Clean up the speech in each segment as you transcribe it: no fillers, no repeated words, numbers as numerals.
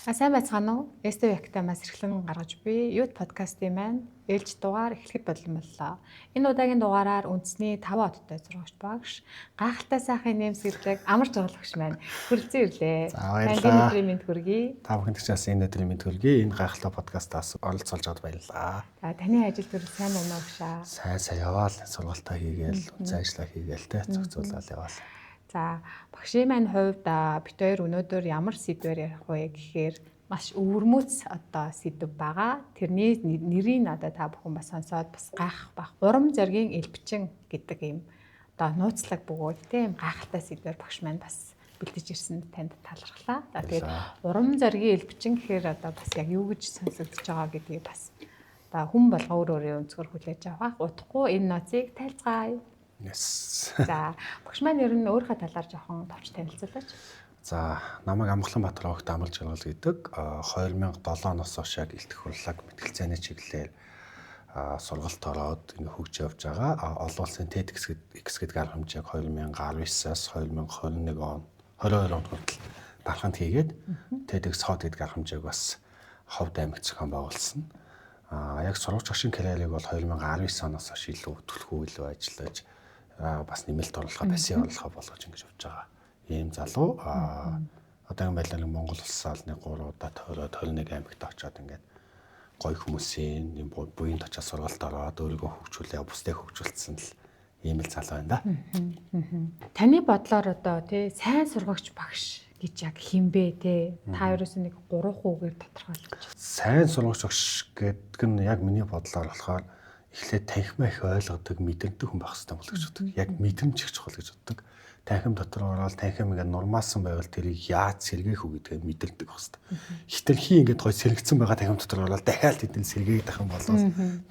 Сайн байцгаана уу? STV Academy-аас эрхлэн гаргаж буй Youth podcast-ийн маань ээлж дугаар эхлэхэд болон боллоо. Энэ удаагийн дугаараар үндэсний 5 одтой зурагч багш, гайхалтай сайхан нэмсэглэг амар жаргалагч маань хүрэлцэн ирлээ. За баярлалаа. Энэ өдрийн мэнд хүргэе. Та бүхэнд ч бас энэ өдрийн мэнд хүргэе. Энэ гайхалтай подкастаас оролцуулж аваад баярлалаа. За таны ажил төрөл сайн байна уу багшаа? Сайн сайн яваал, сургалтаа хийгээл, үндсэн ажиллаа хийгээл те зохицуулаад яваал. За багшийн маань хувьд бит хоёр өнөөдөр ямар сэдвээр ярих вэ гэхээр маш өвөрмөц одоо сэдв байгаа. Тэрний нэрийг одоо та бүхэн бас сонсоод бас гайхах бах. Урам зоригийн элбчин гэдэг ийм одоо нууцлаг бөгөөд тийм гайхалтай сэдвээр багш маань бас бэлдэж ирсэн танд талархлаа. За тэгээд урам зоригийн элбчин гэхээр одоо бас яг юу гэж сонсогдож байгаа гэдгийг бас одоо хүн болго өөр өөрийн өнцгөр хүлээж авах. Удахгүй энэ нууцыг тайлцгаая. Yes. За багш маань ер нь өөрийнхөө талаар жоохон товч танилцуулаач. За намайг Амгалан Баатар огт амлж жаргал гэдэг 2007 оноос хойш яг илтгэх хурлаг мэтгэлцээний чиглэлээр сургалт ороод ингээ хөгж явж байгаа. Олон улсын TEDx гэдэг арга хэмжээг 2019-аас 2021 он 22 онд хүртэл дарханд хийгээд TEDx хот гэдэг арга хэмжээг бас Ховд аймагт зохион байгуулсан. Яг сурагч багшийн карьерийг бол 2019 оноос хойш илүү түлхүү илүү ажиллаж бас нэмэлт орлогоо, пассив орлогоо болгож ингэж явж байгаа. Ийм залуу одоогийн байдлаар Монгол улс алны 3 удаа тойроод 21 аймагт очиод ингээд гоё хүмүүсийн юм буянд очиод сургалт ороод өөрийгөө хөгжүүлээ, бусдыг хөгжүүлсэн л ийм л залуу байна да. Таны бодлоор одоо тий сайн сургагч багш гэж яг хэн бэ те? Та ерөөсөө нэг 3 хүүгээр тодорхойлж. Сайн сургагч багш гэдэг нь яг миний бодлоор болохоор эхлээд танхимаа их ойлгодог, мэдрэмдэг хүн байх хэрэгтэй бол гэж боддог. Яг мэдрэмж их чухал гэж боддог. Танхим дотор ороод танхим ингээд нурмаасан байвал тэрийг яаж сэргээх үү гэдгээ мэдрэмдэг байх хэрэгтэй. Хитрхи ингээд гой сэргэцэн байгаа танхим дотор ороод дахиад тэдний сэргээх юм бол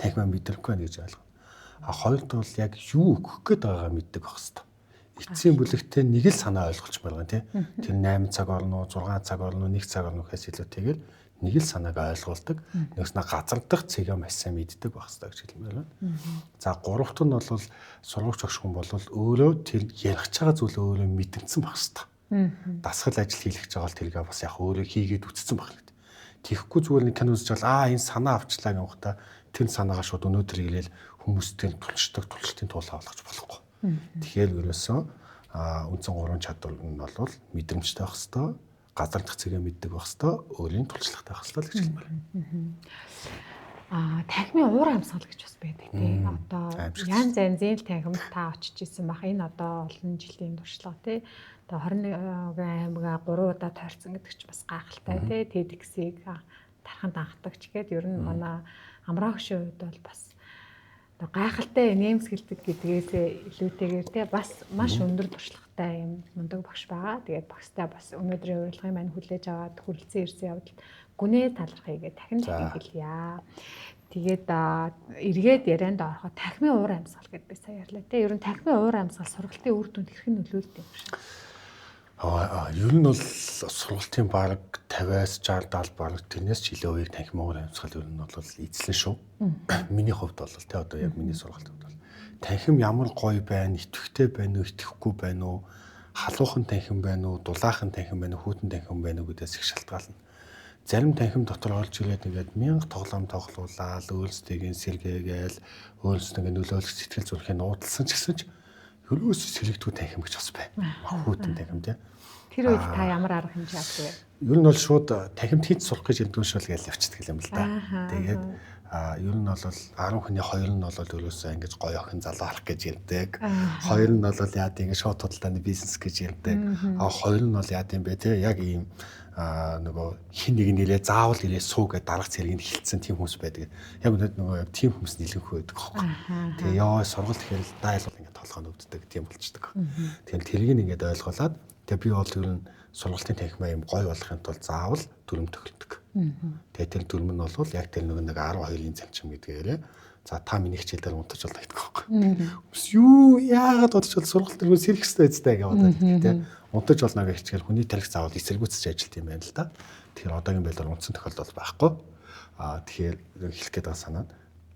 танхимаа мэдрэхгүй байна гэж ойлгоно. А хоёрд бол яг юу өгөх гээд байгаагаа мэддэг байх хэрэгтэй. Эцсийн бүлэгтээ нэг л санаа ойлгуулж байгаа тийм. Тэр 8 цаг орно уу, 6 цаг орно уу, 1 цаг орно уу гэхээс илүүтэйгээр нэг л санааг ойлгуулдаг. Нэгснэ газар дах цэгээ маш сайн мэддэг байх хэрэгтэй гэж хэлмээр байна. За гуравт нь бол сургагч багш хүн бол өөрөө тэр ярих байгаа зүйлээ өөрөө мэдрэмсэн байх хэрэгтэй. Дасгал ажил хийх гэж байгаа бол тэргээ бас яг өөрөө хийгээд үтцсэн байх хэрэгтэй. Тэгэхгүй зүгээр нэг кино үзэж бол энэ санаа авчлаа гэх юм тэр санаагаа шууд өнөөдөр ирээл хүмүүстэй тулшдаг тулштын туулаа болгож болохгүй. Тэгэхээр ерөөсөө үндсэн гурван чадвар нь бол мэдрэмжтэй байх хэрэгтэй, газар дах цэгээ мэддэг байх хэвээр, өөрийн тулчлагтай байх хэвээр л гэж хэлмээр. Танхимын уур амьсгал гэж бас байдаг тий. Одоо янз янзын л танхимд та очиж исэн бах. Энэ одоо олон жилийн туршлага тий. Одоо 21 аймгаа 3 удаа тойрсон гэдэг чинь бас гайхалтай тий. TEDx-ийг тарханд анхдагч гээд ер нь манай амраа хөшийн хувьд бол бас одоо гайхалтай нэмсгэлдэг гэдгээсээ илүүтэйгээр те бас маш өндөр туршлагатай юм мундаг багш байгаа. Тэгээд багштай бас өнөөдрийн урилгын маань хүлээж аваад хүрэлцэн ирсэн явдалд гүнээ талархъя гэж дахин дахин хэлье. Тэгээд эргээд ярианд ороход танхимын уур амьсгал гэдээ би сая ярьлаа те. Ер нь танхимын уур амьсгал сургалтын үр дүнд хэрхэн нөлөөлдөг юм шиг. Ер нь бол сургалтын бараг 50-аас 60 70 бараг тэрнээс ч илүү үеийг танхимын уур амьсгал ер нь бол эзлэн шүү. Миний хувьд бол те одоо яг миний сургалтын хувьд бол танхим ямар гоё байна, идэвхтэй байна уу, идэвхгүй байна уу, халуухан танхим байна уу, дулаахан танхим байна уу, хүйтэн танхим байна уу гэдээс их шалтгаална. Зарим танхим дотор орж ирээд ингээд 1000 тоглоом тоглуулаад өөрсдийг сэргээгээл өөрсдөө ингээд нөлөөлөх сэтгэл зүрхийг нуудалсан ч гэсэн ч ерөөсөө сэрэгдүү танхим гэж бас байна. Хүйтэн танхим те. Тэр үед та ямар арга хэмжээ авдаг вэ? Ер нь бол шууд танхимд хийж сурах гэж ирдгүүн шул гэж явчихдаг юм л да. Тэгээд ер нь бол 10 хүний 2 нь бол ерөөсөө ингэж гоё охин залуу харах гэж ирдэг. 2 нь бол яад ингэ шууд худалдааны бизнес гэж ирдэг. А 2 нь бол яад юм бэ те яг ийм нөгөө хин нэг нэрээ заавал ирээ суу гэж дарга цэргийг хилцсэн тийм хүмүүс байдаг. Яг өнөөдөр нөгөө тийм хүмүүс нэлэнхүү байдаг хөөхгүй. Тэгээ ёо сургалт гэхэл дайл бол ингэ толгой нүвддэг тийм болчдөг. Тэгэхээр тэрийг ингээд ойлгуулад тэгээ би бол ер нь сургалтын танхимаа юм гой болохын тулд заавал дүрм тохиолдог. Тэгээ тэр дүрм нь бол яг тэр нөгөө нэг 12-ын зарчим гэдгээрээ за та миний хичээл дээр унтаж болно гэдэг байхгүй. Хүмүүс юу яагаад бодож бол сургалт дөрвөө сэрэх хэрэгтэй үстэй гэж бодоод тийм унтаж болно гэх хичээл хүний тарих заавал эсэргүүцэж ажилт юм байна л да. Тэгэхээр одоогийн байдлаар унтсан тохиолдол байхгүй. Тэгэхээр хэлэх гээд байгаа санаа нь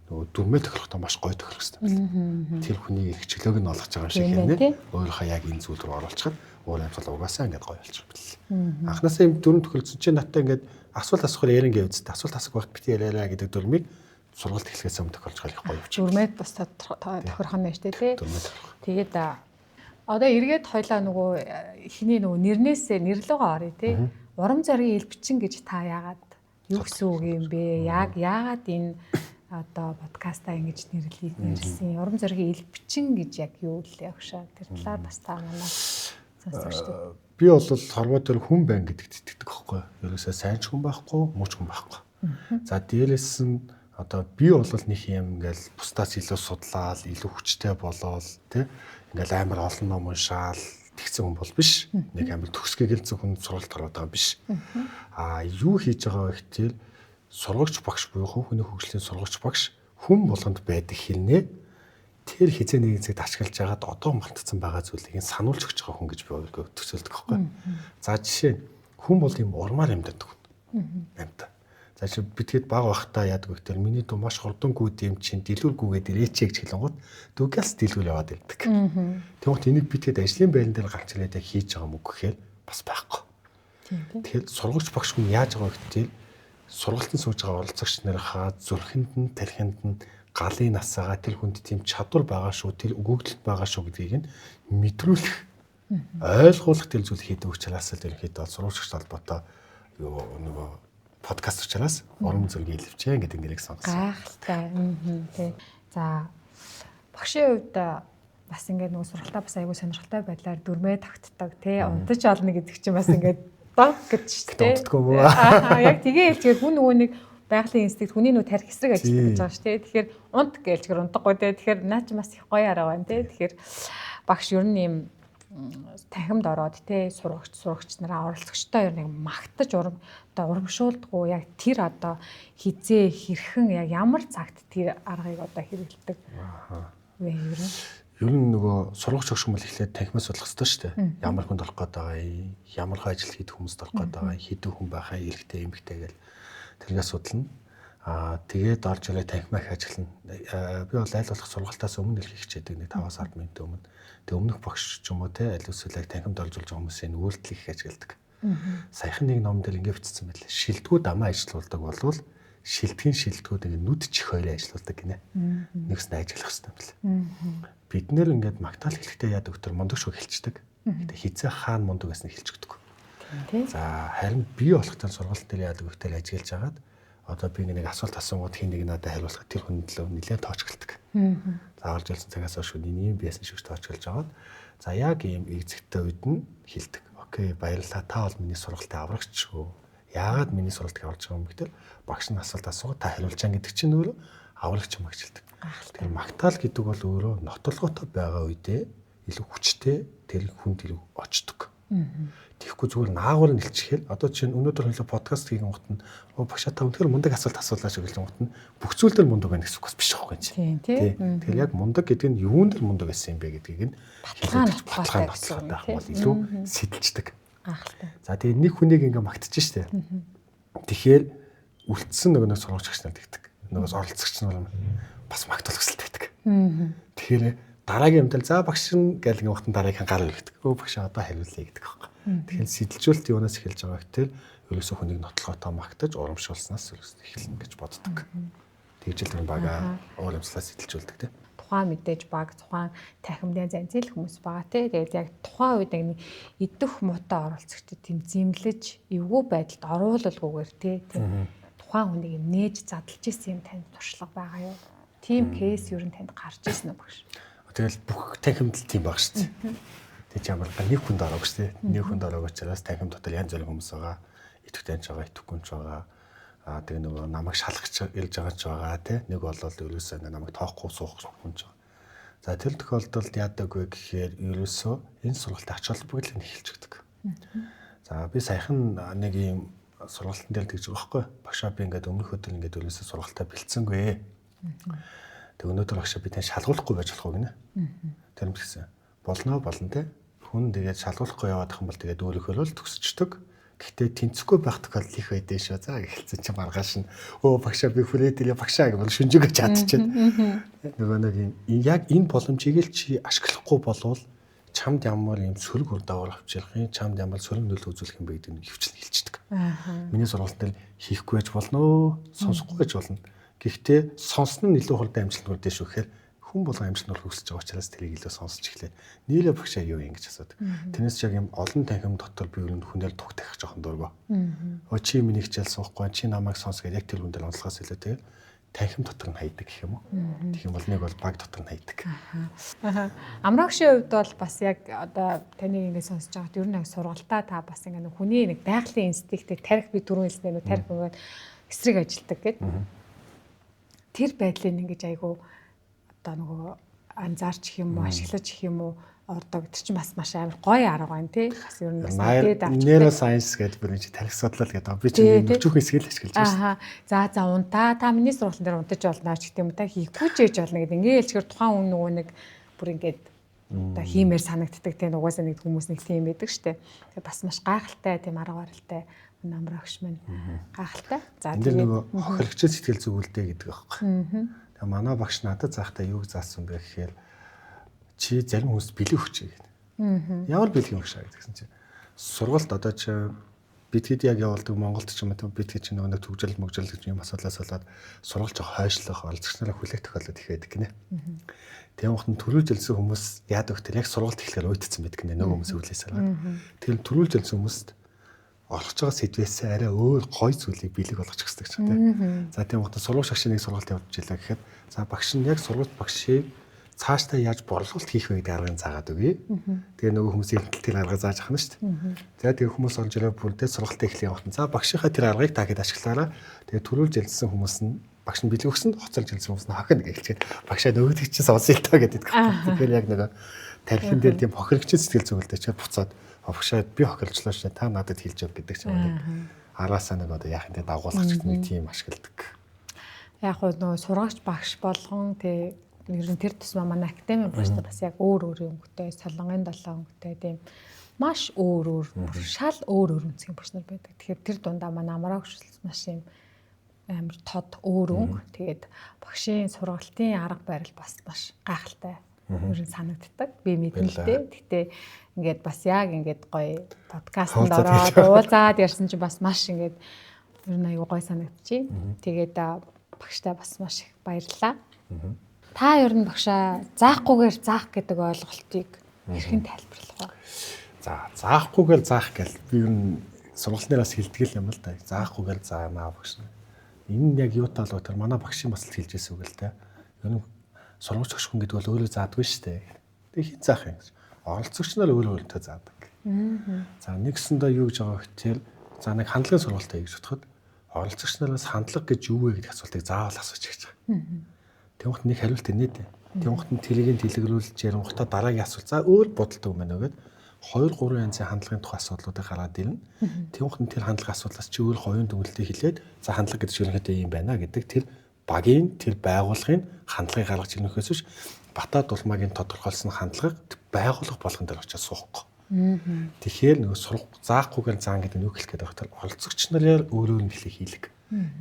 нөгөө дүрмээ тохиолдохтой маш гоё тохиолох хэрэгтэй байна. Тэр хүний эрх чөлөөг нь олгож байгаа юм шиг хэрнээ өөрийнхөө яг энэ зүйл рүү оруулчихад Өөр амьсгал угаасаа ингээд гоё болчих юм бэл. Анхнаасаа юм дүрм тохиолдсон чинь надтай ингээд асуулт асуухаар ярингээ үзтээ. Асуулт асуух байхад бити яриараа гэдэг дүрмийг сургалт эхлэхээс өмнө тохиолж байгаа их гоё явчих. Дүрмэд бас тохирох нь байна шүү дээ, тий. Тэгээд одоо эргээд хоёлаа нөгөө эхний нөгөө нэрнээсээ нэрлэгөө оръё, тий. Урам зоригийн элбэчин гэж та яагаад юу гэсэн үг юм бэ? Яг яагаад энэ одоо подкастаа ингэж нэрлэсэн? Урам зоригийн элбэчин гэж яг юу лээ өгшөө? Тэр талаар бас та манай сонсогчдод. Би бол хорвоо дээр хүн байна гэдэгт итгэдэг байхгүй. Ерөөсөө сайн ч хүн байхгүй, муу ч хүн байхгүй. За дээрээс нь одоо би бол нэг юм ингээл бусдаас илүү судлаал, илүү хүчтэй болоол, тий. Ингээл амар олон ном уншаал тэгсэн хүн бол биш. Нэг амар төгсгөлцэн хүн сургалт ороод байгаа биш. Аа юу хийж байгаа вэ гэхээр сургагч багш буюу хувь хүний хөгжлийн сургагч багш хүн болгонд байдаг хэлнэ. Тэр хизээ нэгэн цагт ашиглаж байгаад одоо мартцсан байгаа зүйлийг нь сануулж өгч байгаа хүн гэж би төсөөлдөг байхгүй. За жишээ нь хүн бол ийм урмаар амьдардаг хүн. Амьд. За чи би тэгэд баг байхдаа яадаг вэ гэхээр миний дүү маш хурдан гүйд юм чинь дэлгүүргүйгээд ирээч гэж хэлэнгууд дүүгээс дэлгүүр яваад ирдэг. Тэгмэд энийг би тэгэд ажлын байран дээр гарч ирээд яг хийж байгаа мөг гэхээр бас байхгүй. Тэгэхээр сургагч багш хүн яаж байгаа вэ гэхээр сургалтанд сууж байгаа оролцогч нарынхаа зүрхэнд нь тархинд нь галын насаагаа тэр хүнд тийм чадвар байгаа шүү, тэр өгөгдөлт байгаа шүү гэдгийг нь мэдрүүлэх, ойлгуулах тэр зүйл хийдэг учраас л ерөнхийдөө сургагч холбоотой юу нөгөө подкаст учраас урам зоригийн элбэчэн гэдэг нэрийг сонгосон. Гайхалтай. Тий. За багшийн хувьд бас ингээд нөгөө сургалтаа бас айгүй сонирхолтой байдлаар дүрмээ тогтдог тий. Унтаж олно гэдэг чинь бас ингээд дог гэж тий. Унтдаггүй мүү? Аа яг тгээ хэлчихээр хүн нөгөө нэг байгалийн инстинкт хүний нүү тарих эсрэг ажилладаг гэж байгаа шүү тий. Тэгэхээр унт гэлжгэр унтахгүй тий. Тэгэхээр наа чи бас их гоё арга байна тий. Тэгэхээр багш ер нь юм танхимд ороод тий сурагч нараа оролцогчтой ер нь магтаж урам одоо урамшуулдаггүй яг тэр одоо хизээ хэрхэн яг ямар цагт тэр аргыг одоо хэрэглэдэг вэ ер нь? Ер нь нөгөө сургагч огш хүмүүс эхлээд танхимаас судлах ёстой шүү дээ. Ямар хүнд орох гээд байгаа юм, ямар хөө ажил хийдэг хүмүүст орох гээд байгаа юм, хэдэн хүн байхаа, эрэгтэй, эмэгтэй гэл тэргээ судлана. Аа тэгээд орж ирээ танхимаа их ажиллана. Би бол аль болох сургалтаас өмнө л хичээдэг нэг 5-10 минут өмнө. Тэг өмнөх багш ч юм уу те аль эсвэл яг танхимд орж байгаа хүмүүсийн үйлдэл их ажигладаг. Саяхан нэг ном дээр ингэ бичсэн байлаа. Шилдэгүүд амаа ажилуулдаг болвол шилдгийн шилдэгүүд ингэ нүд чих хоёрын ажилуулдаг гинэ. Нэгс нь ажиллах хэрэгтэй юм байна. Бид нэр ингээд магтаал хэлэхдээ яадаг өтөр мундаг шүү хэлчихдэг. Гэтэ хизээ хаана мундаг байсныг хэлчихдэг. За харин би болох тань сургалт дээр яадаг өтөр ажиллаж агаад одоо би нэг асуулт асуугууд хин нэг надад хариулах тэр хүн төлөө нэлээд тоочголдог. За орж ирсэн цагаас хойш энэ юм биесэн шиг тоочголж агаад за яг ийм эгзэгтэй үед нь хэлдэг. Окей, баярлалаа. Та бол миний сургалтын аврагч шүү. Яагаад миний сургалтыг аварж байгаа юм бэ гэтэл багш нь асуулт асуугаад та хариулж байгаа гэдэг чинь өөрөө аврагч юм гэж хэлдэг. Тэгэхээр магтаал гэдэг бол өөрөө нотолгоотой байгаа үедээ илүү хүчтэй тэр хүнд илүү очдог. Тэгэхгүй зүгээр наагур нь илчихэл одоо чинь өнөөдөр хэлээ подкаст хийгэн гот нь багшаа та үнэхээр мундаг асуулт асуулаа шиг хэлсэн гот нь бүх зүйл дээр мундаг байна гэсэн үг бас биш байхгүй чинь. Тийм. Тэгэхээр яг мундаг гэдэг нь юун дээр мундаг байсан юм бэ гэдгийг нь баталгаа баталгаатай байх бол илүү сэтэлждэг. Гайхалтай. За тэгээ нэг хүнийг ингээ магтчих штэ. Тэгэхээр үлдсэн нөгөө нэг сургагч нар тэгдэг. Нөгөөс оролцогч нар бас магтуулах хүсэлтэй байдаг. Тэгэхээр дараагийн юмдал за багш нь гэл ингээ хатан дараагийнхан гар өргөдөг. Өө багш одоо хариулъя гэдэг байхгүй. Тэгэхээр сэтэлжүүлэлт юунаас эхэлж байгаа гэтэл ерөөсөө хүнийг нотлохотоо магтаж урамшуулснаас ерөөсөө эхэлнэ гэж боддог. Тэгж л тэр бага урамслаас сэтэлжүүлдэг тийм. Тухайн мэдээж баг тухайн танхимд занзэл хүмүүс байгаа тий. Тэгээд яг тухайн үед нэг идэх муутай оролцогчдод тийм зэмлэж эвгүй байдалд оруулалгүйгээр тий. Тухайн хүнийг нээж задлж исэн юм танд туршлага байгаа юу? Тийм кейс ер нь танд гарч ирсэн үү багш? Тэгэл бүх танхимд л тийм баг шүү дээ. Тэг чи ямар нэг хүнд ороог шүү дээ. Нэг хүнд ороог учраас танхим дотор янз бүрийн хүмүүс байгаа. Идэвхтэй ч байгаа, идэвхгүй ч байгаа. Аа тэг нөгөө намайг шалгах ирж байгаа ч байгаа тий. Нэг болол ерөөсөө ингээ намайг тоохгүй суух хүн ч байгаа. За тэр тохиолдолд яадаг вэ гэхээр ерөөсөө энэ сургалтын ач холбогдлыг нь эхэлж өгдөг. За би саяхан нэг юм сургалтын дээр тэгж байгаа байхгүй. Багшаа би ингээд өмнөх өдөр ингээд ерөөсөө сургалтаа бэлдсэнгүй. Тэг өнөөдөр багшаа би тань шалгуулахгүй байж болох уу гинэ. Тэр юм гэсэн. Болно болно те. Хүн тэгээд шалгуулахгүй яваад ах юм бол тэгээд өөрийнхөө л төгсчдөг. Гэхдээ тэнцэхгүй байх тохиолдол их байдэн шүү. За эхэлсэн чинь маргааш нь өө багшаа би хүрээд ирээ багшаа гэвэл шүнжэгээ чадчихна. Нөгөө нэг юм яг энэ боломжийг л чи ашиглахгүй болвол Чамд ямар юм сөрөг үр дагавар авчрах юм, чамд ямар сөрөг нөлөө үзүүлэх юм бэ гэдэг нь хөвчлэн хэлчихдэг. Миний сургалтын дээр хийхгүй байж болно, сонсохгүй байж болно. Гэхдээ сонсно нь илүү хурдан амжилт хүрдээ шүү гэхээр хүн болгон амжилт нүрх хүсэж байгаа учраас тэрийг илүү сонсч эхлэв. Нийлээ багшаа юу юм гэж асуудаг. Тэрнээс яг юм олон танхим дотор би ер нь хүнээр туг тавих жоохон дургу. Өө чи миний хичээл суухгүй, чи намайг сонс гэж яг тэр хүн дээр онцлохоос илүү тэгэл танхим дотор нь хайдаг гэх юм уу. Тэгэх юм бол нэг бол баг дотор нь хайдаг. Амрагшийн хувьд бол бас яг одоо таны ингэ сонсож байгаад ер нь яг сургалтаа та бас ингэ хүний нэг байгалийн инстинктийг тарих би түрүүн хэлсэн нэг тарих ингээд эсрэг ажилтдаг гэд. Тэр байдлыг ингэж айгу одоо нөгөө анзаарч юм уу, ашиглаж их юм уу ордог. Тэр чинь бас маш амар гоё арга байна тий. Бас ер нь бас мэдээд авч. Neuroscience гэдэг бүр энэ тарих судлал гэдэг. Би чинь нөхцөх хэсгийг л ашиглаж байна. Аа. За унтаа та миний сургалтын дээр унтаж болно ч гэдэг юм та хийхгүй ч ээж болно гэдэг. Ингээ хэлчихээр тухайн хүн нөгөө нэг бүр ингээд одоо хиймээр санагддаг тий. Угаасаа нэг хүмүүс нэг тийм байдаг штэ. Тэгээ бас маш гайхалтай тийм арга барилтай намрагш минь гайхалтай. За тэгээд нөгөө хохирогчд сэтгэл зүгүүлдэ гэдэг аахгүй. Тэгээ манай багш надад заахтаа юуг заасан бэ гэхээр чи зарим хүмүүст бэлэг өгч гэдэг. Ямар бэлэг юм багшаа гэсэн чи сургалт одоо чи бид хэд яг явуулдаг Монголд ч юм уу бид хэд чи нөгөө нэг төгжрөл мөгжрөл гэж юм асуудлаас болоод сургалт жоо хойшлох оролцогч нараа хүлээх тохиолдол их байдаг гинэ. Тийм ухад нь төрүүлж өлсөн хүмүүс яадаг вэ? Яг сургалт эхлэхээр уйтцсан байдаг гинэ нөгөө хүмүүс өвлөөс хараад. Тэгэхээр төрүүлж өлсөн хүмүүст олгож байгаа сэдвээсээ арай өөр гой зүйлийг бэлэг болгож өгсдөг ч юм тийм. За тийм ухад сургууль багшийн нэг сургалт явуулж илаа гэхэд за багш нь яг сургалт багшийг цаашдаа яаж борлуулалт хийх вэ гэдэг аргыг заагаад өгье. Тэгээ нөгөө хүмүүсийн эрдэмтэл тэр арга зааж ахна шүү дээ. За тэгээ хүмүүс орж ирээ бүрдээ сургалтын эхлэх явахтан за багшийнхаа тэр аргыг та хэд ашиглаараа. Тэгээ төрүүлж ялсан хүмүүс нь багш нь бэлэг өгсөн, хоцорж ялсан хүмүүс нь хохино гэж хэлчихээд багшаа нөгөөдөг чинь сонсъё л таа гэдэг. Тэгэхээр яг нөгөө тархин дээр тийм хохирогч сэтгэл зүгэлтэй ч буцаад багшаа би хохирлчлаа шүү та надад хэлж өг гэдэг ч юм уу. Араасаа нэг одоо яах юм те дагуулах ч гэдэг нэг тийм ашигладаг. Яг хөө нөгөө сургагч багш болгон тий ер нь тэр тусмаа манай академийн багш нар бас яг өөр өөр өнгөтэй, солонгын долоо өнгөтэй тийм маш өөр өөр шал өөр өөр өнцгийн багш нар байдаг. Тэгэхээр тэр дундаа манай амраагч маш юм амар тод өөр өнгө. Тэгээд багшийн сургалтын арга барил бас маш гайхалтай. Ер нь санагддаг. Би мэднэ л дээ. Гэтэ ингээд бас яг ингээд гоё подкастт ороод уулзаад ярьсан чинь бас маш ингээд ер нь аюу гоё санагдчих. Тэгээд багштай бас маш их баярлалаа. Та ер нь багшаа заахгүйгээр заах гэдэг ойлголтыг хэрхэн тайлбарлах вэ? За заахгүйгээр заах гэл би ер нь сургалтнаас хэлдэг юм л да. Заахгүйгээр заанаа багш. Энэ нь яг юутай л тэр манай багшийн бас л хэлж байсан үг л да. Ер нь сургууч багш хүн гэдэг бол өөрөө заадгүй шүү дээ. Тэгээ хэн заах юм гэж. Оролцогч нар өөрөө өөртөө заадаг. За нэгсэндээ юу гэж байгаа гэхээр за нэг хандлагын сургалтаа гэж бодоход оролцогч нараас хандлага гэж юу вэ гэдэг асуултыг заавал асууж гэж байгаа. Тэнгуут нэг хариулт инээд. Тэнгуут нь тэрийг нь дэлгэрүүлж ярингуудаа дараагийн асуулт. За өөр бодолтой юм байна уу гэд 2 3 янзын хандлагын тухай асуудлуудыг гаргаад ирнэ. Тэнгуут нь тэр хандлагын асуудлаас чи өөр хоёрын дүгнэлтийг хэлээд за хандлага гэдэг чинь ерөнхийдөө ийм байна гэдэг тэр багийн тэр байгууллагын хандлагыг гаргаж ирнэхээс биш Бата дулмаагийн тодорхойлсон хандлага байгууллага болгон дээр очиж суухгүй. Тэгэхээр нөгөө сурах заахгүйгээр заан гэдэг нь юу хэлэх гээд байгаа вэ? Оролцогч нараар өөрөөр нь хэлэх хийлэг.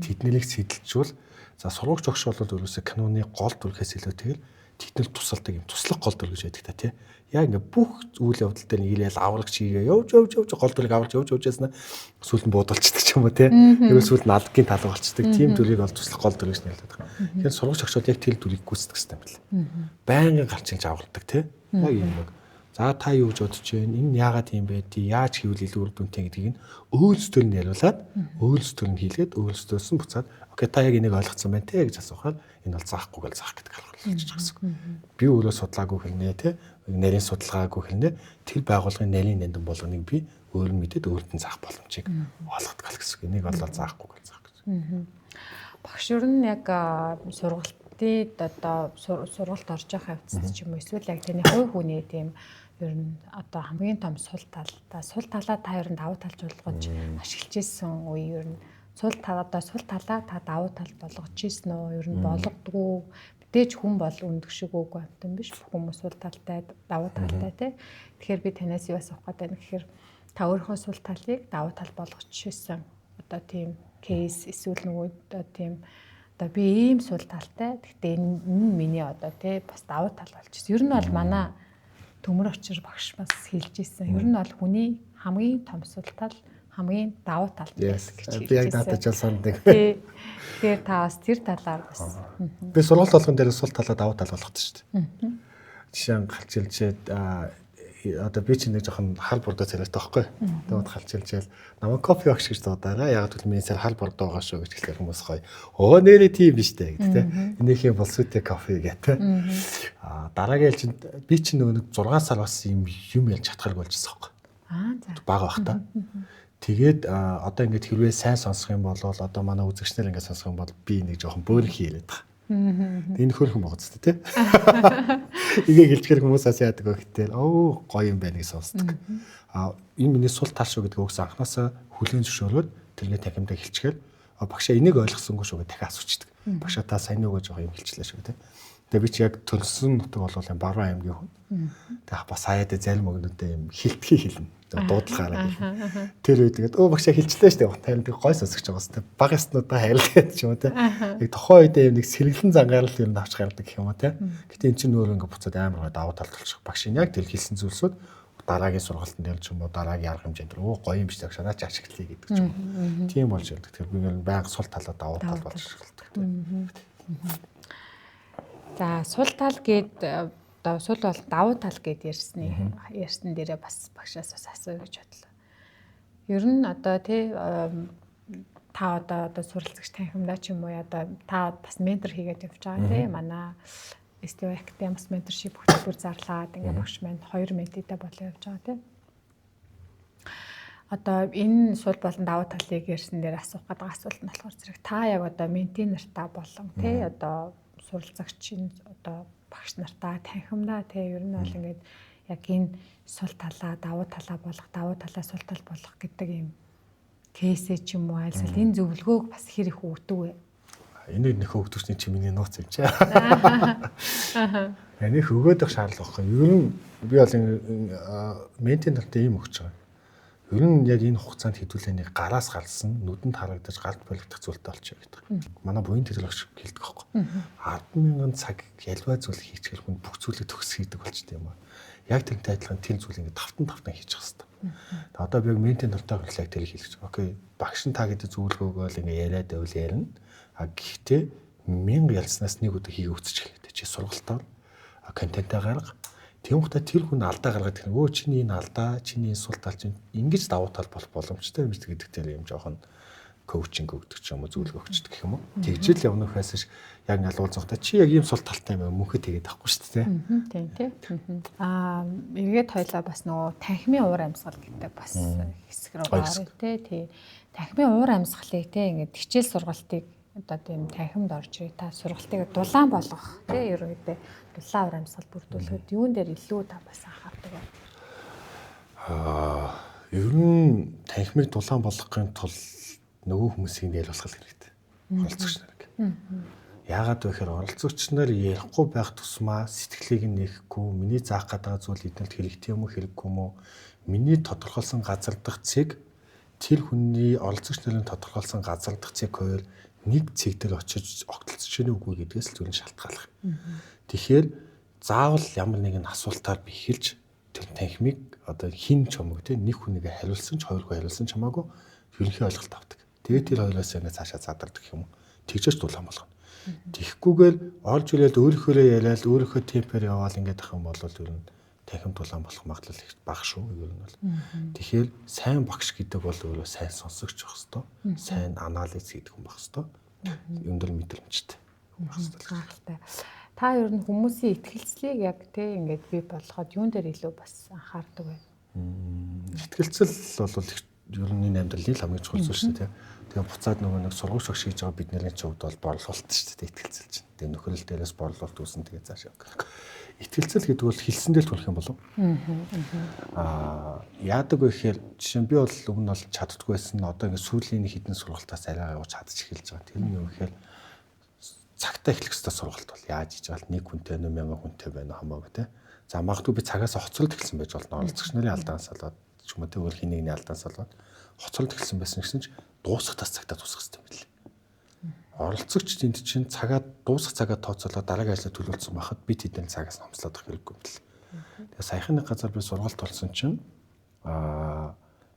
Тэднэрийг сэтэлжүүл за сургууч огш бол өөрөөсөө киноны гол дүрхээс илүү тэгэл тэднэр тусалдаг юм туслах гол дүр гэж байдаг та тий. Яг ингээ бүх үйл явдал дээр ирээл аврагч хийгээ явж явж явж гол дүрийг аварч явж явж яснаа сүүлд нь буудалчдаг ч юм уу тий. Тэгээд сүүлд нь алгийн талаг болчдөг. Тийм дүрийг бол туслах гол дүр гэж нэрлэдэг. Тэгэхээр сургууч огшууд яг тэр дүрийг гүйцэтгэх хэрэгтэй юм байна. Байнгын гарч илж авардаг тий. Яг юм нэг. За та юу гэж бодож байна? Энэ яагаад тийм бэ? Яаж хийвэл илүү үр дүнтэй гэдгийг нь өөрсдөө нь яриулаад, өөрсдөө нь хийлгээд, өөрсдөөс нь буцаад окей та яг энийг ойлгоцсон байна те гэж асуухаар энэ бол заахгүй гэл заах гэдэг арга болчихж байгаа гэсэн. Би өөрөө судлаагүй хэрнээ те нарийн судалгаагүй хэрнээ тэр байгууллагын нарийн нандин болгоныг би өөр нь мэдээд өөрт нь заах боломжийг олгодог л гэсэн. Энийг бол заахгүй гэл заах гэж. Багш ер нь яг сургалтын одоо сургалт орж байгаа хавцад ч юм уу эсвэл яг таны хувь хүний тийм ер нь одоо хамгийн том сул тал та сул талаа та ер нь давуу талж болгож ашиглаж исэн үе ер нь сул тал одоо сул талаа та давуу тал болгож исэн үү? Ер нь болгодгоо. Мэдээж хүн бол өндөг шиг үгүй амтан биш. Бүх хүмүүс сул талтай, давуу талтай тий. Тэгэхээр би танаас юу асуух гээд байна гэхээр та өөрийнхөө сул талыг давуу тал болгож исэн одоо тийм кейс эсвэл нөгөө одоо тийм одоо би ийм сул талтай. Гэхдээ энэ нь миний одоо тий бас давуу тал болчихсон. Ер нь бол манай Төмөр очир багш бас хэлж ирсэн. Ер нь бол хүний хамгийн том сул тал хамгийн давуу тал гэж хэлж. Би яг надад ч сандаг. Тэгэхээр та бас тэр талаар бас би сургалт болгон дээр сул талаа давуу тал болгодог шүү дээ. Жишээ нь галчилжээд одоо би чинь нэг жоохон хал бурдаа царайтай байхгүй. Тэгээд халчилжээл намайг кофе багш гэж дуудаарай. Яг гэвэл миний цар хал бурдаа байгаа шүү гэж хэлэхээр хүмүүс гоё. Өө нэрээ тийм биш үү гэдэг те. Энийхээ болсуутэй кофе гэх те. Аа дараагийн ээлжинд би чинь нөгөө нэг 6 сар бас юм юм ярьж чадхааргүй болчихсон байхгүй. Аа за. Бага байх та. Тэгээд одоо ингээд хэрвээ сайн сонсох юм бол одоо манай үзэгчнэр ингээд сонсох юм бол би нэг жоохон бөөрөнхий яриад байгаа. Энэ хөөрхөн байгаа зү тэ. Ингээ хэлчихээр хүмүүс ас яадаг вэ гэтэл өө гоё юм байна гэж сонсдог. А энэ миний сул тал шүү гэдэг үгс анханасаа хүлээн зөвшөөрөөд тэргээ танхимдаа хэлчихээр багшаа энийг ойлгосонгүй шүү гэж дахиад асуучдаг. Багшаа та сайн юу гэж байгаа юм хэлчлээ шүү тэ. Тэгээ би чи яг төлсөн нутаг бол юм Баруун аймгийн хүн. Тэгээ бас хаяадаа зарим өгнөдөө юм хилтгий хэлнэ. Дуудлагаараа хэлнэ. Тэр үед тэгээд өө багшаа хэлчлээ шүү дээ. Харин тэг гой сонсогч байгаа хэвээр. Баг яснуудаа хайрлаад ч юм уу те. Яг тухайн үедээ юм нэг сэргэлэн зангаар л юм авч гардаг гэх юм уу те. Гэтэ эн чинь өөрөө ингээ буцаад амар гой давуу тал болчих. Багш нь яг тэр хэлсэн зүйлсүүд дараагийн сургалтанд дээр ч юм уу дараагийн арга хэмжээнд өө гоё юм биш багшаа наач ашиглая гэдэг ч юм уу. Тийм болж ирдэг. Тэр би ингээ байнга сул талаа давуу тал болж эхэлдэг те. За сул тал гээд одоо сул бол давуу тал гэд ярьсан дээрээ бас багшаас бас асууя гэж бодлоо. Ер нь одоо тий та одоо суралцагч танхимдаа ч юм уу одоо та бас ментор хийгээд явж байгаа тий манай STO Academy бас менторшип хөтөлбөр зарлаад ингээ багш маань 2 ментитэй болоо явж байгаа тий. Одоо энэ сул болон давуу талыг ярьсан дээр асуух гэдэг асуулт нь болохоор зэрэг та яг одоо менти нартаа болон тий одоо суралцагч энэ одоо багш нартаа танхимдаа тий ер нь бол ингээд яг энэ сул талаа давуу талаа болох давуу талаа сул тал болох гэдэг юм кейсээ ч юм уу альсвал энэ зөвлөгөөг бас хэр их өгдөг вэ? Энийг нөхөө өгдөгчний чи миний нууц юм чи. Энийг өгөөд байх шаардлага байхгүй. Ер нь би бол ментийн талтай ийм өгч байгаа. Ер нь яг энэ хугацаанд хэдүүлээ нэг гараас гарсан нүдэнд харагдаж гард болигдох зүйлтэй болчих гэдэг. Манай буян төлөөлөгч хэлдэг байхгүй. 10,000 цаг ялваа зүйл хийчихэр хүн бүх зүйлийг төгс хийдэг болчтой юм аа. Яг тэрнтэй адилхан тэр зүйл ингээд тавтан хийчих хэвээр. Одоо би яг ментийн талтай хүртэл яг тэрийг хэлж байгаа. Окей, багш нь та гэдэг зөвлөгөөгөө л ингээд яриад байвал ярина. А гэхдээ 1000 ялснаас нэг өдөр хийгээ үсчих хэрэгтэй. Чи сургалтаар контентаа гарга. Тэнгуутаа тэр хүн алдаа гаргаад ирэх. Өө чиний энэ алдаа, чиний энэ сул тал чинь ингэж давуу тал болох боломжтой юм шиг гэдэг тэр юм жоохон коучинг өгдөг ч юм уу, зөвлөгөө өгчдөг гэх юм уу. Тэгжэл явна гэхээс яг ингээл уулзахдаа чи яг ийм сул талтай юм мөнхөд тэгээд авахгүй шүү дээ. Тийм тий. Аа эргээд хоёлаа бас нөгөө танхимын уур амьсгал гэдэг бас хэсэг рүү орё тий. Тий. Танхимын уур амьсгалыг тий ингээд хичээл сургалтыг одоо тийм танхимд орж ирээ. Та сургалтыг дулаан болгох тий ерөнхийдөө дулаан уур амьсгал бүрдүүлэхэд юун дээр илүү та бас анхаардаг вэ? Аа ер нь танхимыг дулаан болгохын тулд нөгөө хүмүүсийг яриулах хэрэгтэй. Оролцогч нарыг. Яагаад вэ гэхээр оролцогч нар ярихгүй байх тусмаа сэтгэлийг нь нэхэхгүй, миний заах гэдэг зүйл эднэрт хэрэгтэй юм уу, хэрэггүй юм уу? Миний тодорхойлсон газар дахь цэг тэр хүний оролцогч нарын тодорхойлсон газар дахь цэг хоёр нэг цэг дээр очиж огтлцож гэнэ үгүй гэдгээс л зүгээр шалтгааллах. Тэгэхээр заавал ямар нэгэн асуултаар би хэлж тэр танхимыг одоо хин ч юм уу те нэг хүнийгээ хариулсан ч хоёр хүн хариулсан ч хамаагүй ерөнхий ойлголт авдаг. Тэгээд тэр хоёроос ингээд цаашаа задардаг юм уу. Тэгжээс дулаан болгоно. Тэгэхгүйгээр орж ирээд өөрийнхөөрөө яриад өөрийнхөө темпээр яваал ингээд ах юм бол ер нь танхим дулаан болох магадлал их бага шүү ер нь бол. Тэгэхээр сайн багш гэдэг бол өөрөө сайн сонсогч байх ёстой. Сайн анализ хийдэг хүн байх ёстой. Өндөр мэдрэмжтэй хүн байх ёстой. Гайхалтай. Та ер нь хүмүүсийн итгэлцлийг яг тэ ингээд бий болгоход юун дээр илүү бас анхаардаг вэ? Итгэлцэл бол ер нь энэ амьдралын хамгийн чухал зүйл шүү дээ. Тэгээ буцаад нөгөө нэг сургууль багш хийж байгаа бидний ч хувьд бол борлуулалт шүү дээ итгэлцэл чинь. Тэгээ нөхрөл дээрээс борлуулалт үүсэн тэгээ цаашаа. Итгэлцэл гэдэг бол хэлсэн дээр түлх юм болов. Аа яадаг вэ гэхээр жишээ нь би бол өмнө бол чаддгүй байсан. Одоо ингээд сүүлийн хэдэн сургалтаас арай гайгүй чадчих эхэлж байгаа. Тэр нь юу гэхээр цагтаа эхлэх ёстой сургалт бол яаж хийж байгаа л нэг хүнтэй 1000 хүнтэй байна хамаагүй те. За магадгүй би цагаас хоцролт эхэлсэн байж болно. Оролцогч нарын алдаанаас болоод ч юм уу те өөр хин нэгний алдаанаас болоод хоцролт эхэлсэн байсан гэсэн чинь дуусах тас цагтаа дуусах хэрэгтэй юм билээ. Оролцогч тэнд чинь цагаа дуусах цагаа тооцоолоод дараагийн ажлаа төлөвлөсөн байхад би тэдний цагаас номслоод авах хэрэггүй юм билээ. Тэгээ саяхан нэг газар би сургалт болсон чинь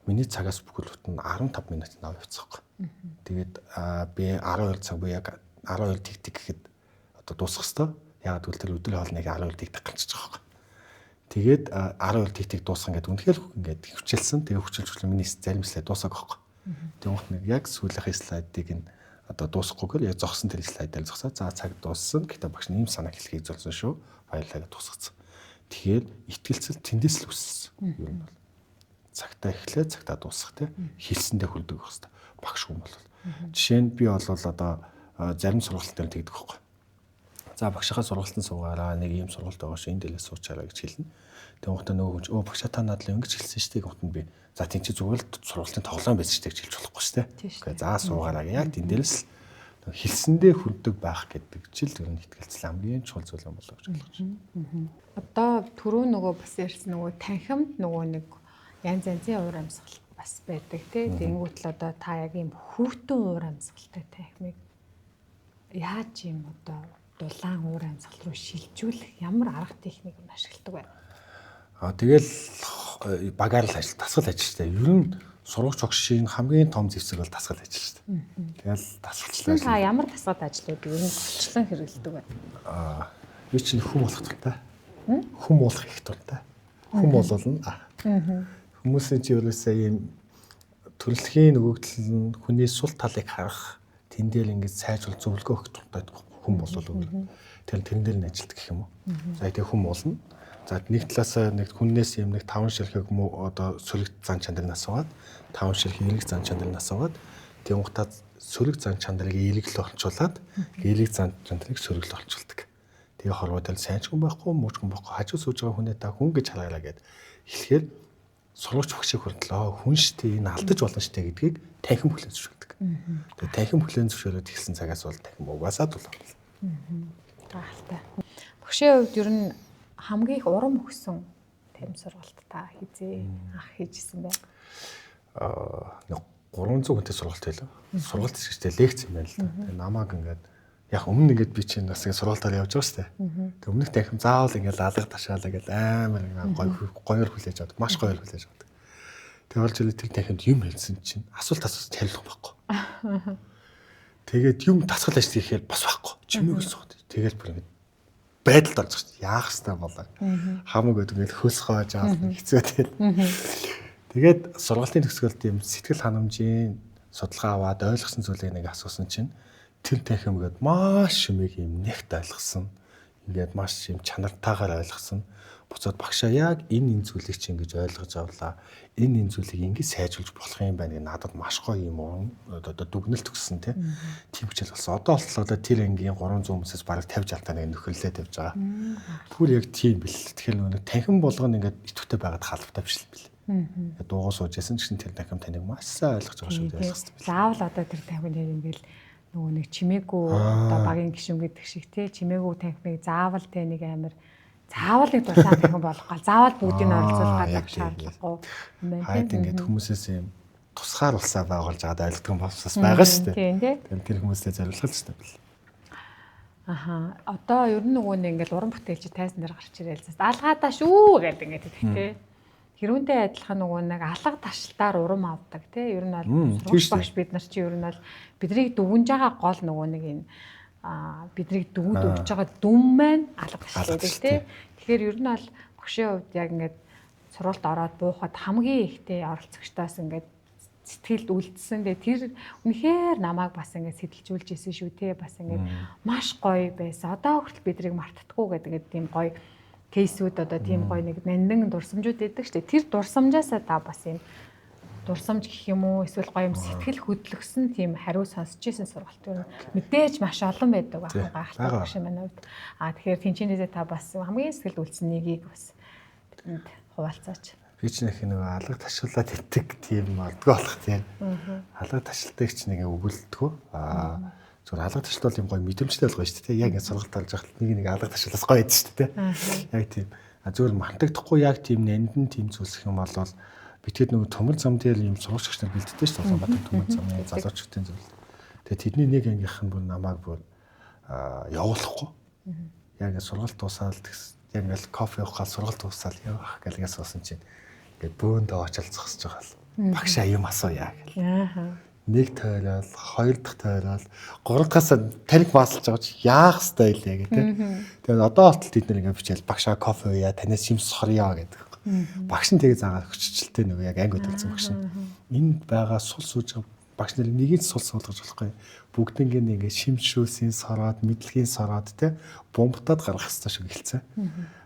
миний цагаас бүхэл бүтэн 15 минут наваа явцгаахгүй. Тэгээд би 12 цаг буюу яг 12 тэг гэхэд одоо дуусах хэвээр. Яг гэвэл тэр өдрийн хоол нэг 12 тэг гарчиж байгаа байхгүй. Тэгээд 12 тэг дуусган гэдэг үнэхээр ингээд хөвчилсэн. Тэгээ хөвчилж хөвчлээ миний зарим слайд дуусааг байхгүй. Тэгмэт нэг яг сүүлийнхээ слайдыг нь одоо дуусгахгүйгээр яг зогсон тэр слайдаар зогсоо. За цаг дууссан. Гэхдээ багш нь ийм санаа хэлхийг зорьсон шүү. Баярлалаа гэж дуусгацсан. Тэгэхээр итгэлцэл тэндээс л үүссэн. Ер нь бол цагтаа эхлээ цагтаа дуусгах те хэлсэндээ хүрдэг байх хэвээр багш хүн бол. Жишээ нь би бол одоо зарим сургалт дээр тэгдэг байхгүй. За багшийнхаа сургалтанд суугаараа нэг ийм сургалт байгаа шүү, энэ дээрээ суучаараа гэж хэлнэ. Тэгвэл нөгөө хүн чинь багшаа та надад л ингэж хэлсэн шүү дээ гэмтэн би. За тийм чи зүгээр л сургалтын тоглоом байсан шүү дээ гэж хэлж болохгүй шүү дээ. Үгүй за суугаараа яг тэн дээрээс л хэлсэндээ хүрдэг байх гэдэг чил тэр нь итгэлцэл хамгийн чухал зүйл юм болоо гэж ойлгож байна. Одоо түрүү нөгөө бас ярьсан нөгөө танхимд нөгөө нэг янз янзын уур амьсгал бас байдаг тий. Тэнгүүт л одоо та яг ийм хүүтэн уур амьсгалтай танхимыг яаж юм одоо дулаан уур амьсгал руу шилжүүлэх ямар арга техник юм ашигладаг вэ? Тэгэл багаар л ажил дасгал ажил шүү дээ. Ер нь сурагч багшийн хамгийн том зэвсэг бол дасгал ажил шүү дээ. Тэгэл дасгалчлаа. Та ямар дасгал ажлууд ер нь голчлон хэрэглэдэг вэ? Би чинь хүм болох дуртай. Хүм болох их дуртай. Хүм бололно. Хүмүүсийн чи ерөөсөө ийм төрөлхийн нөгөөдөл нь хүний сул талыг харах, тэн дээр ингэж сайжруул зөвлөгөө өгөх дуртай хүн болол өөр. Тэр тэрэн дээр нь ажилтдаг гэх юм уу. За тэгээ хүн болно. За нэг талаасаа нэг хүннээс юм нэг таван ширхэг одоо сөрөг зан чанарыг асуугаад, таван ширхэг эерэг зан чанарыг асуугаад, тэнгуутаа сөрөг зан чанарыг эерэг л олчуулаад, эерэг зан чанарыг сөрөг л олчулдаг. Тэгээ хорвоо дээр сайн ч хүн байхгүй, муу ч хүн байхгүй, хажуу сууж байгаа хүнээ та хүн гэж хараарай гэд хэлэхээр сурагч багшийг хүртэл хүн штэ энэ алдаж болно штэ гэдгийг танхим хүлээн зөвшөөрдөг. Тэгээ танхим хүлээн зөвшөөрөөд эхэлсэн цагаас бол танхим угаасаа дулаан болно. Гайхалтай. Багшийн хувьд ер нь хамгийн их урам өгсөн танхим сургалт та хизээ анх хийжсэн бэ? Нэг 300 хүнтэй сургалт байлаа. Сургалт хэсэгтээ лекц юм байна л да. Тэгээ намайг ингээд яг өмнө ингээд би чинь бас ингээд сургалтаар явж байгаа шүү дээ. Тэгээ өмнөх танхим заавал ингээд алга ташаалаа гэл амар ингээд гоёор хүлээж авдаг. Маш гоёор хүлээж авдаг. Тэгээ олж ирээ тэр танхимд юм хэлсэн чинь асуулт асуусан хариулах байхгүй. Тэгээд юм тасгал ажил хийхээр бас байхгүй. Чимээг суугаад. Тэгэл бүр ингээд байдалд орж байгаа шүү дээ. Яах ёстой болоо. Хамаг гэдэг ингээд хөлс хоож аал хэцүү тэгэл. Тэгээд сургалтын төгсгөлд юм сэтгэл ханамжийн судалгаа аваад ойлгосон зүйлийг нэг асуусан чинь тэр танхим гээд маш юмыг юм нэгт ойлгосон. Ингээд маш юм чанартайгаар ойлгосон. Буцаад багшаа яг энэ зүйлийг чи ингэж ойлгож авлаа. Энэ зүйлийг ингэж сайжруулж болох юм байна гэх надад маш гоё юм одоо дүгнэлт өгсөн тий. Тийм хичээл болсон. Одоо болтол одоо тэр ангийн 300 хүмүүсээс бараг 50 60 таа нэг нөхөрлөө тавьж байгаа. Тэгвэл яг тийм бил. Тэгэхээр нөгөө танхим болгоно ингээд идэвхтэй байгаад халавтай биш л бил. Дуугаа сууж ясан ч гэсэн тэр танхим таныг маш сайн ойлгож байгаа шүү дээ. Ойлгох хэрэгтэй. Заавал одоо тэр танхим нэр ингээл нөгөө нэг чимээгүй одоо багийн гишүүн гэдэг шиг тий чимээгүй танхимыг заавал тэ нэг амар заавал нэг дулаан танхим болох гал заавал бүгдийг нь оролцуулах гэдэг шаардлагагүй юм байна. Хайд ингээд хүмүүсээс юм тусгаар улсаа байгуулж аваад ойлгодог юм бас байгаа шүү дээ. Тийм тий. Тэгэхээр тэр хүмүүстэй зориулах л хэрэгтэй бэл. Аха. Одоо ер нь нөгөө нэг ингээд уран бүтээлч тайзан дээр гарч ирээл зас алгаадаа шүү гэдэг ингээд хэлдэг тий. Хэрүүнтэй адилхан нөгөө нэг алга ташлаар урам авдаг тий. Ер нь бол сурагч багш бид нар чи ер нь бол биднийг дүгнж байгаа гол нөгөө нэг энэ биднийг дүгнж өгч байгаа дүн маань алга ташлаа гэдэг тий. Тэгэхээр ер нь бол багшийн хувьд яг ингээд сургалт ороод буухад хамгийн ихтэй оролцогчдоос ингээд сэтгэлд үлдсэн. Тэгээ тэр үнэхээр намайг бас ингээд сэтэлжүүлж исэн шүү тий. Бас ингээд маш гоё байсан. Одоо хүртэл биднийг мартдаггүй гэдэг ингээд тийм гоё кейсүүд одоо тийм гоё нэг нандин дурсамжууд өгдөг шүү дээ. Тэр дурсамжаасаа та бас юм дурсамж гэх юм уу эсвэл гоё юм сэтгэл хөдлөсөн тийм хариу сонсч ирсэн сургалт юм мэдээж маш олон байдаг байх гайхалтай багш маань хувьд. Тэгэхээр тэнчэнээсээ та бас хамгийн сэтгэл үлдсэн нэгийг бас бидэнд хуваалцаач. Би ч нэг нэг алга ташуулаад итэг тийм ордгоо болох тийм. Алга ташлтыг ч нэг өгөлдгөө. Зүгээр алга ташлт бол юм гоё мэдрэмжтэй болгоо шүү дээ. Яг ингэ сургалт орж байхад нэг нэг алга ташлаас гоё байдаг шүү дээ. Яг тийм. Зүгээр мартагдахгүй яг тийм нандин тийм зүйлс юм бол битгэд нөгөө төмөр зам дээр юм сурагч нар бэлддэг шүү дээ. Улаанбаатар төмөр замын залуучуудын зүйл. Тэгээ тэдний нэг ангийнх нь бүр намайг бүр явуулахгүй. Яг ингэ сургалт дуусаад Яг ингээл кофе уух гал сургалт дуусаад явах гэл ингээд суусан чинь ингээд бөөндөө очил зогсож байгаа л багшаа юм асууя гэл. Аа. Нэг тойрол, хоёр дахь тойрол, гурав дахьаас тариг маасалж байгаа чи яах ёстой илээ гэх тээ. Тэгээд одоо болтол тэд нар ингээд бичээл багшаа кофе ууя, танаас юм сорьё гэдэг. Багш нь тэгээ заагаад өччлээ нөгөө яг анги хөдөлсөн багш нь. Энд байгаа сул сууж байгаа багш нар нэгийг сул суулгаж болохгүй. Бүгднийг ингээд шимшүүлсийн сороод, мэдлэгийн сороод те бомбтаад гаргах ёстой шиг хэлцээ.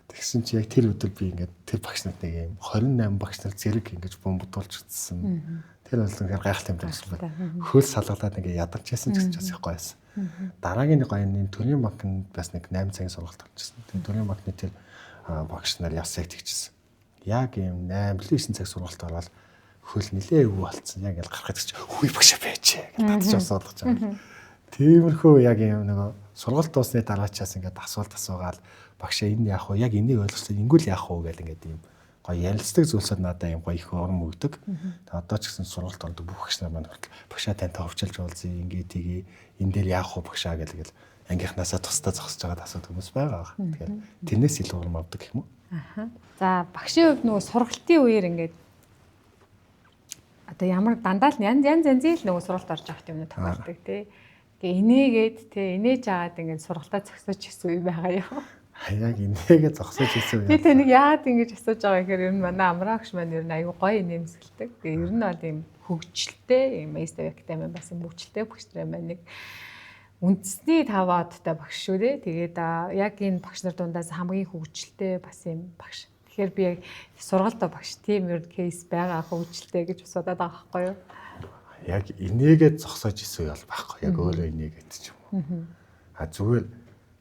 Тэгсэн чи яг тэр өдөр би ингээд тэр багш нарт нэг юм 28 багш нар зэрэг ингэж бомбдуулж утсан. Тэр бол үнэхээр гайхалтай юм байсан байна. Хөл салгалаад ингээд ядарч ясан ч гэж бас их гоё байсан. Дараагийн нэг гоё юм төрийн банкнд бас нэг 8 цагийн сургалт орчихсон. Тэр төрийн банкны тэр багш нар яс яг тэгчихсэн. Яг юм 8 9 цаг сургалт ороод хөл нилээ эвгүй болцсон. Яг ингээл гарах гэж хүй багшаа байж гэж татчих суулгаж байгаа. Тиймэрхүү яг юм нөгөө сургалт дуусны дараачаас ингээд асуулт асуугаал багшаа энэ яах вэ? Яг энийг ойлгосон. Ингүүл яах вэ гэл ингээд ийм гоё ярилцдаг зүйлсүүд надад ийм гоё их урам өгдөг. Тэгээ одоо ч гэсэн сургалт ордог бүх багш нар маань хүртэл багшаа тантай хөвчилж уулзъя, ингээд тгий, энэ дээр яах вэ багшаа гэл гэл ангийнхнаасаа тусдаа зогсож байгаад асуудаг хүмүүс байгаа. Тэгэхээр тэрнээс илүү урам авдаг гэх юм уу? Аха. За багшийн хувьд нөгөө сургалтын үеэр ингээд одоо ямар дандаа л янз янз янзын л нөгөө сургалт орж авах юм тохиолдог тий. Тэгээ инээгээд тий инээж агаад ингээд сургалтаа зогсоож ирсэн үе байгаа юу? Яг инээгээ зогсоож ирсэн үе. Би тэнийг яагаад ингэж асууж байгаа гэхээр ер нь манай Амраагч маань ер нь аюу гоё инээмсэглдэг. Тэгээ ер нь бол ийм хөгжилтэй ийм Эйстав академи бас юм хөгжилтэй багш нар маань нэг үндэсний 5 одтой багш шүү дээ. Тэгээд яг энэ багш нар дундаас хамгийн хөгжилтэй бас юм багш. Тэгэхээр би яг сургалтаа багш тийм ер нь кейс байгаа хөгжилтэй гэж асуудаад байгаа байхгүй юу? Яг инээгээ зогсоож исэн үе бол байхгүй. Яг өөрөө инээгээд ч юм уу. А зүгээр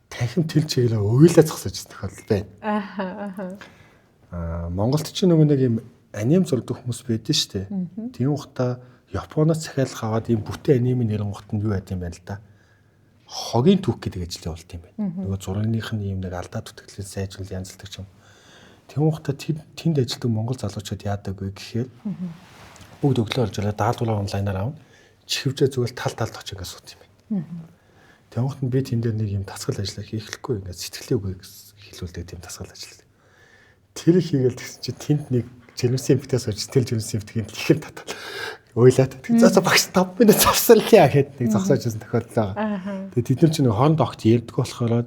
танхим тэл чиглээ уйлаа зогсоож исэн тохиолдол байна. Аа Монголд ч нөгөө нэг юм аним зурдаг хүмүүс байдэн шүү дээ. Тийм ухта Японоос захиалга аваад ийм бүтэн анимын нэрэнгут нь юу байд юм бэ л да. Хогийн түүх гэдэг ажил явуулт юм байна. Нөгөө зурагных нь ийм нэг алдаа дутагдлыг сайжруул янзлдаг ч юм. Тийм ухта тэнд ажилладаг монгол залуучууд яадаг вэ гэхээр бүгд өглөө орж ирээ даалгавраа онлайнаар авна. Чихвжээ зүгээр тал талд очиж ингээд суут юм байна. Тэнгуут нь би тэн дээр нэг юм тасгал ажиллаа хийхгүй ингээд сэтгэлээ үгүй хэлүүлдэг тийм тасгал ажил. Тэр хийгээл тэгсэн чинь тэнд нэг жирэмсэн эмэгтэй сууж тэр жирэмсэн эмэгтэйг ихээр татал уйлаад тэг за багш 5 минут завсарлаа гэхэд нэг зогсоож байсан тохиолдол байгаа. Тэгээ тэд нар чинь нэг хооронд огт ярьдаг болохоор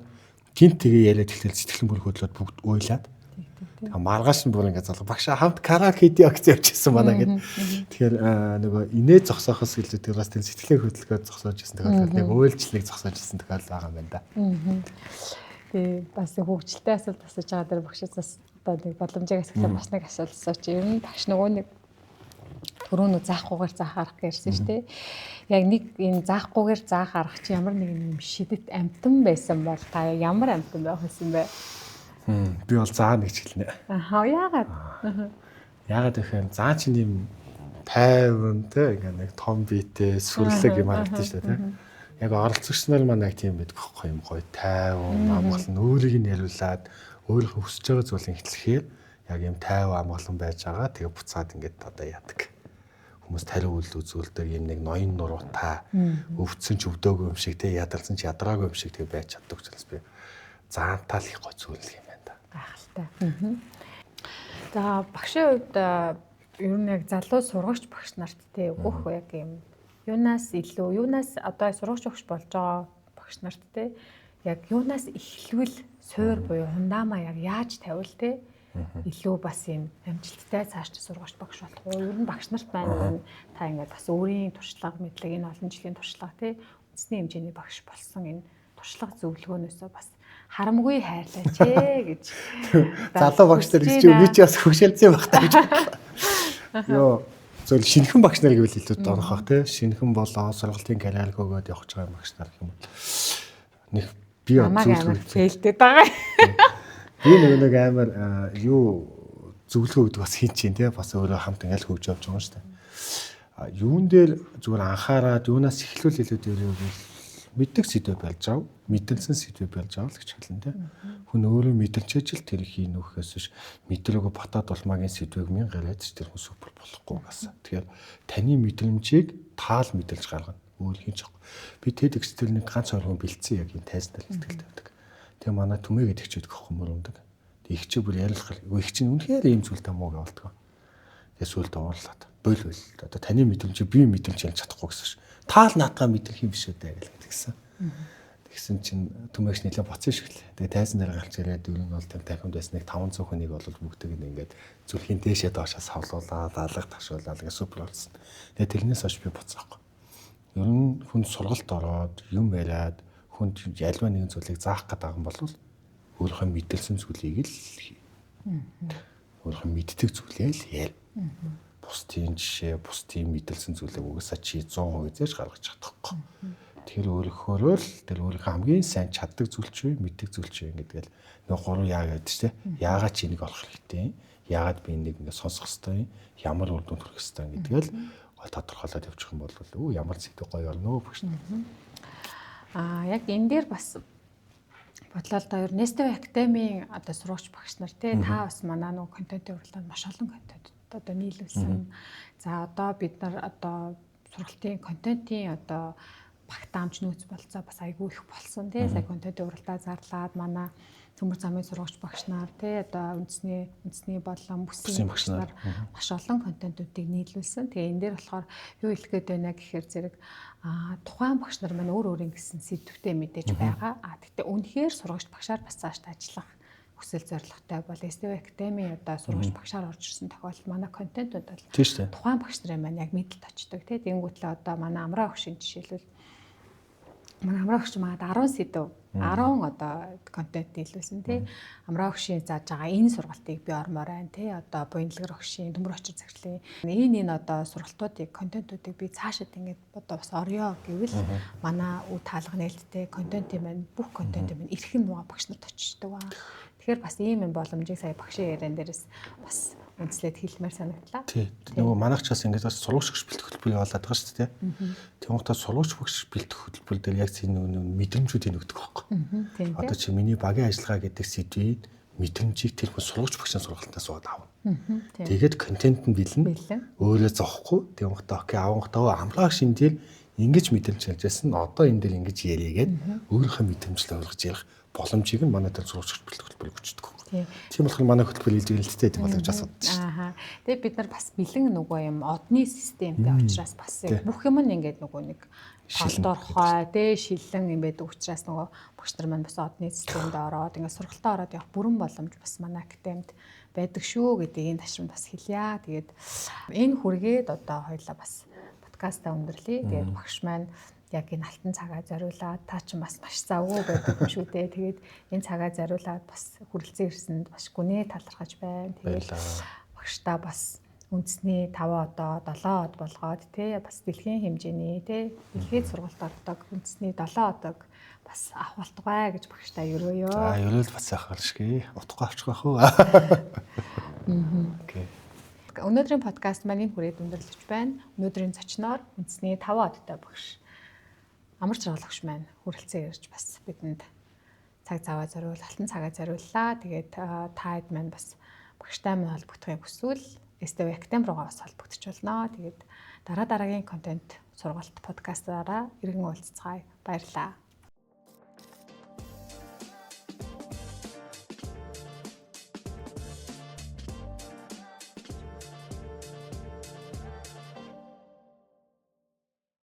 гинт тэгээ яриад эхлээл сэтгэлэн бүр хөдлөөд бүгд уйлаад тэгээ маргааш нь бүр ингээд залга багшаа хамт караоке хийдэ гэсэн явчихсан манай гэд. Тэгэхээр нөгөө инээ зогсоохоос илүү тэр бас тэр сэтгэлээ хөдөлгөөд зогсоож ирсэн тохиолдол нэг уйлчлыг зогсоож ирсэн тохиолдол байгаа юм байна да. Тэгээ бас хөгжилтэй асуулт асууж байгаа дээр багшаас бас одоо нэг боломжийг асуулаа бас нэг асуулт асууч. Ер нь багш нөгөө нэг түрүү нөө заахгүйгээр заах арга гэсэн шүү дээ. Яг нэг энэ заахгүйгээр заах арга чи ямар нэг юм шидэт амтан байсан бол та ямар амтан байх байсан бэ? Би бол заа нэг ч хэлнэ. Аха яагаад? Яагаад гэхээр заа чинь юм тайван те ингээ нэг том биетэй сүрлэг юм харагдаж шүү дээ те. Яг оролцогч нар маань яг тийм байдаг байхгүй юм гоё тайван амгалан өөрийг нь яриулаад өөрийнх нь хүсэж байгаа зүйлийг хэлэхээр яг юм тайван амгалан байж байгаа. Тэгээ буцаад ингээд одоо яадаг. Хүмүүс тариу үйл үзүүлдэг юм нэг ноён нуруутай өвдсөн ч өвдөөгүй юм шиг те ядарсан ч ядраагүй юм шиг тэгээ байж чаддаг учраас би заантаа л их гоё зүйл юм байна да. Гайхалтай. За багшийн хувьд ер нь яг залуу сургагч багш нарт те өгөх яг юм юунаас илүү юунаас одоо сургагч багш болж байгаа багш нарт те яг юунаас эхлвэл суур буюу хундаамаа яг яаж тавил те илүү бас юм амжилттай цааш сургагч багш болох уу? Ер нь багш нарт маань та ингээд бас өөрийн туршлага мэдлэг энэ олон жилийн туршлага те үндэсний хэмжээний багш болсон энэ туршлага зөвлөгөөнөөсөө бас харамгүй хайрлаач ээ гэж. Залуу багш нар гэж би чи бас хөгшээлзэн байх та гэж бодлоо. Йоо зөв шинэхэн багш нар гэвэл илүү донох бах те шинэхэн болоо сургалтын карьер өгөөд явах гэж байгаа багш нар гэх юм бол нэг би зөвлөгөө фейлдэд байгаа. Би нэг амар юу зөвлөгөө өгдөг бас хин чинь те бас өөрөө хамт ингээл хөгж явж байгаа шүү дээ. Юун дээр зүгээр анхаарад юунаас эхлүүл илүү дээр юу гэвэл мэддэг сэдвээ болж ав, мэдлсэн сэдвээ болж ав л гэж хэлнэ те. Хүн өөрөө мэдлжээж л тэр хийн нөхөөс биш мэдрээгүй батаад улмаагийн сэдвийг мянга яриад ч тэр хүн супер болохгүй гэсэн. Тэгэхээр таны мэдрэмжийг таал мэдэлж гаргана. Өөр хин ч ахгүй. Би TEDx тэр нэг ганц хоёр хүн бэлдсэн яг энэ тайзнаар сэтгэл тавьдаг. Тэгээ манай түмээ гэдэг ч өгөх хүмүүр өндөг. Тэг их чи бүр ярилцах. Их чинь үнэхээр ийм зүйлтэй муу гэж болдгоо. Тэгээ сүултээ уурлаад. Бойл бойл. Одоо таны мэдрэмж би мэдрэмж ялж чадахгүй гэсэн ш. Таал наатгаа мэдрэх юм биш үү дээ гэл тэгсэн. Тэгсэн чинь түмэгч нэлээ боцсон шиг лээ. Тэгээ тайзан дээр гарч ирээд ер нь бол тэр танхимд байсныг 500 хүнийг бол бүгдийг нь ингээд зүрхийн дээшээ доошоо савлуулаад алга ташуулаад ингээд супер болсон. Тэгээ тэрнээс хойш би буцаахгүй. Ер нь хүн сургалт ороод юм яриад хүнд альва нэгэн зүйлийг заах гэдэг юм бол өөрийнхөө мэдэлсэн зүйлийг л хий. Өөрийнхөө мэддэг зүйлээ л яар. Бусдын жишээ, бусдын мэдэлсэн зүйлийг угаасаа чи 100% зээж гаргаж чадахгүй. Тэгэхээр өөрөөхөөрөө л тэр өөрийнхөө хамгийн сайн чаддаг зүйл чи мэддэг зүйл чи гэдэг л нөгөө гурав яа гэдэг чинь яагаад чи энийг олох хэрэгтэй, яагаад би энийг ингэ сонсох хэрэгтэй, ямар үр дүнд хүрэх хэрэгтэй гэдгээл гол тодорхойлоод явчих юм бол өө ямар зэдэг гоё орно багш. Аа яг энэ дээр бас бодлоо л доо ер нь STV Академийн одоо сурагч багш нар тий та бас манай нөгөө контентын уралдаанд маш олон контент одоо нийлүүлсэн. За одоо бид нар одоо сургалтын контентын одоо багтаамж нөөц болцоо бас айгүй их болсон тий. Сая контентын уралдаа зарлаад манай төмөр замын сурагч багш нар тий одоо үндэсний болон бүсийн багш нар маш олон контентуудыг нийлүүлсэн. Тэгээ энэ дээр болохоор юу хэлэх гээд байна гэхээр зэрэг тухайн багш нар маань өөр өөрийн гэсэн сэдвтэй мэдээж байгаа. Гэхдээ үнэхээр сурагч багшаар бас цаашдаа ажиллах хүсэл зорилготой бол STV Академи одоо сурагч багшаар орж ирсэн тохиолдолд манай контентууд бол тухайн багш нарын маань яг мэдлэлд очдог тий. Тэнгүүтлээ одоо манай Амраа өгшин жишээлбэл манай Амраа өгш магад 10 сэдв 10 одоо контент нийлүүлсэн тий. Амраа өгшийн зааж байгаа энэ сургалтыг би ормоор байна тий. Одоо буянлагэр өгшийн төмөр очир захирлын энэ одоо сургалтуудыг контентуудыг би цаашид ингээд одоо бас орё гэвэл манай үе таалга нээлттэй контентын маань бүх контентын маань эрхэм нугаа багш нарт очдог ба. Тэгэхээр бас ийм юм боломжийг сая багшийн яриан дээрээс бас үндэслээд хэлмээр санагдлаа. Тий. Нөгөө манайх ч бас ингэж бас сургууч багш бэлтгэх хөтөлбөр явуулаад байгаа шүү дээ. Тийм утаа сургууч багш бэлтгэх хөтөлбөр дээр яг зэн нөгөө мэдрэмжүүдийг өгдөг байхгүй. Одоо чи миний багийн ажиллагаа гэдэг сэдвийг мэдрэмжийг тэр хүн сургууч багшийн сургалтаас суугаад авна. Тэгээд контент нь бэлэн. Өөрөө зовхгүй. Тийм утаа окей авангатаа амлаа шин дээр ингэж мэдрэмж хэлж байсан. Одоо энэ дээр ингэж яриагээд өөрийнхөө мэдрэмжлээ ойлгож ярих боломжийг нь манай тэр сургууч бэлтгэх хөтөлбөрийг өчтдөг. Тийм болохоор манай хөтөлбөр илжгэлттэй тийм болгож асуудаг шүү дээ. Аа. Тэгээ бид нар бас бэлэн нөгөө юм одны системтэй учраас бас бүх юм нь ингээд нөгөө нэг шилдорхой тий шилэн юм байдаг учраас нөгөө багш нар маань бас одны системд ороод ингээд сургалтаа ороод явах бүрэн боломж бас манай академид байдаг шүү гэдгийг энэ ташрамд бас хэлье. Тэгээд энэ хүргээд одоо хоёлаа бас подкастаа өндөрлөе. Тэгээд багш маань яг энэ алтан цагаа зориулаад та ч бас маш завгүй байдаг юм шүү дээ. Тэгээд энэ цагаа зориулаад бас хүрэлцэн ирсэнд бас гүнээ талархаж байна. Тэгээд багшдаа бас үндэсний 5 одоо 7 од болгоод тий бас дэлхийн хэмжээний тий дэлхийд сургалт ордог үндэсний 7 одог бас авах болтугай гэж багшдаа өрөөё. За ерөөл бас яах вэ? Утгагүй авчих байх уу? Окей. Өнөөдрийн подкаст маань энэ хүрээд өндөрлөж байна. Өнөөдрийн зочноор үндэсний 5 одтой багш Амар чаргалагч маань хүрэлцэн ирж бас бидэнд цаг заваа зориул, алтан цагаа зориуллаа. Тэгээд та хэд маань бас багштай маань холбогдохыг хүсвэл STV Академи руугаа бас холбогдож болно. Тэгээд дараа дараагийн контент сургалт подкастаараа иргэн уулзцгаая. Баярлалаа.